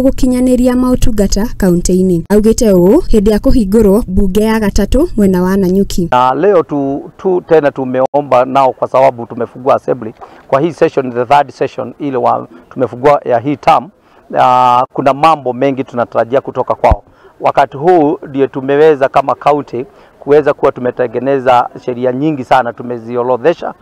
Gũkinyanĩria maũtungata kaunti-inĩ. Augĩte ũũ hĩndĩ ya kũhingũrwo bunge ya gatatũ mwena wa Nanyuki. Na leo tu tena tumeomba nao kwa sababu tumefungua assembly kwa hii session, the third session ile tumefungua ya hii term. Kuna mambo mengi tunatarajia kutoka kwao. Wakati huu ndio tumeweza kama county kuweza kuwa tumetengeneza sheria nyingi sana, tumeziorodhesha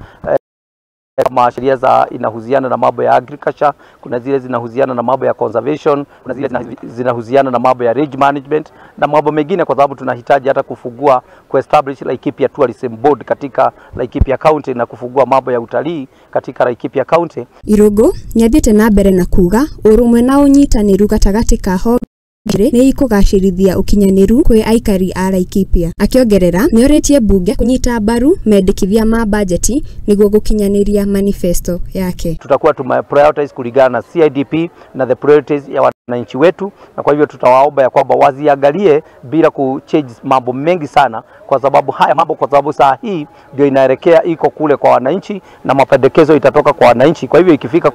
kama sheria za inahusiana na mambo ya agriculture, kuna zile zinahusiana na mambo ya conservation, kuna zile zinahusiana na mambo ya range management na mambo mengine, kwa sababu tunahitaji hata kufungua kuestablish Laikipia Tourism Board katika Laikipia County na kufungua mambo ya utalii katika Laikipia County. Irungu nĩathiĩte na mbere na kuga ũrũmwe na ũnyitanĩru gatagatĩ ka honge nĩ ikũgacĩrithia ũkinyanĩru kwĩ aikari a Laikipia. Akĩongerera nĩorĩtie bunge kũnyita mbaru mendekithia ma bajeti nĩguo gũkinyanĩria manifesto yake. Tutakuwa tume prioritize kulingana na CIDP na the priorities ya wananchi wetu, na kwa hivyo tutawaomba ya kwamba waziangalie bila kuchange mambo mengi sana, kwa sababu haya mambo, kwa sababu saa hii ndio inaelekea iko kule kwa wananchi na mapendekezo itatoka kwa wananchi. Kwa hivyo ikifika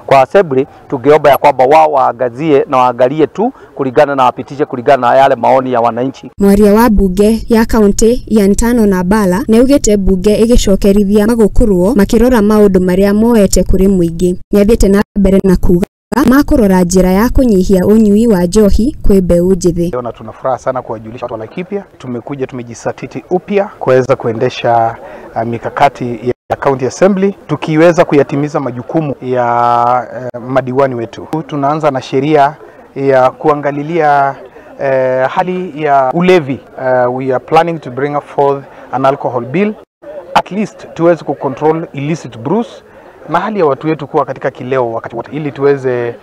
kwa assembly tungeomba ya kwamba wao waangazie na waangalie tu kulingana na wapitishe kulingana na yale maoni ya wananchi. Mwaria wa bunge ya kaunti ya Ntano na Bala nĩaugĩte bunge ĩgĩcokerithia magũkũrwo makĩrora maũndũ marĩa moete kũrĩ mũingĩ. Nĩathiĩte na mbere na kuga makũrora njĩra ya kũnyihia ũnyui wa njohi kwĩ mbeũ njĩthĩ. Na tuna furaha sana kuwajulisha watu wa Laikipia, tumekuja tumejisatiti upya kuweza kuendesha mikakati ya County Assembly tukiweza kuyatimiza majukumu ya madiwani wetu. Tunaanza na sheria ya kuangalilia hali ya ulevi. We are planning to bring forth an alcohol bill, at least tuweze kucontrol illicit brews na hali ya watu wetu kuwa katika kileo wakati wote, ili tuweze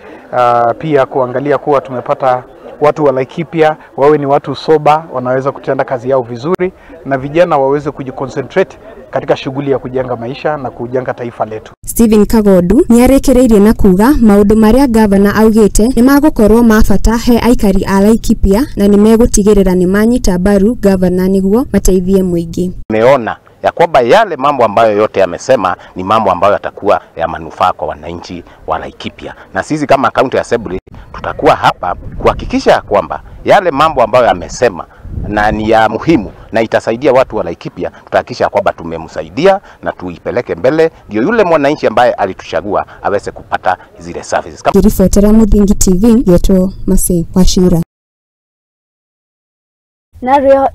pia kuangalia kuwa tumepata watu wa Laikipia wawe ni watu soba, wanaweza kutenda kazi yao vizuri, na vijana waweze kujiconcentrate katika shughuli ya kujenga maisha na kujenga taifa letu. Stephen Kagondu nĩarekereirie na kuga maũndũ marĩa gavana augĩte nĩmagũkorwo ma bata he aikari a Laikipia na nĩmegũtigĩrĩra nĩmanyita mbaru gavana nĩguo mateithie mũingĩ. Tumeona ya kwamba yale mambo ambayo yote yamesema ni mambo ambayo yatakuwa ya manufaa kwa wananchi wa Laikipia, na sisi kama County Assembly tutakuwa hapa kuhakikisha kwamba yale mambo ambayo yamesema na ni ya muhimu na itasaidia watu wa Laikipia, tutahakikisha kwamba tumemsaidia na tuipeleke mbele, ndio yule mwananchi ambaye alituchagua aweze kupata zile services. Kirifotera Muthingi TV yetu Masi Wachira. Nario.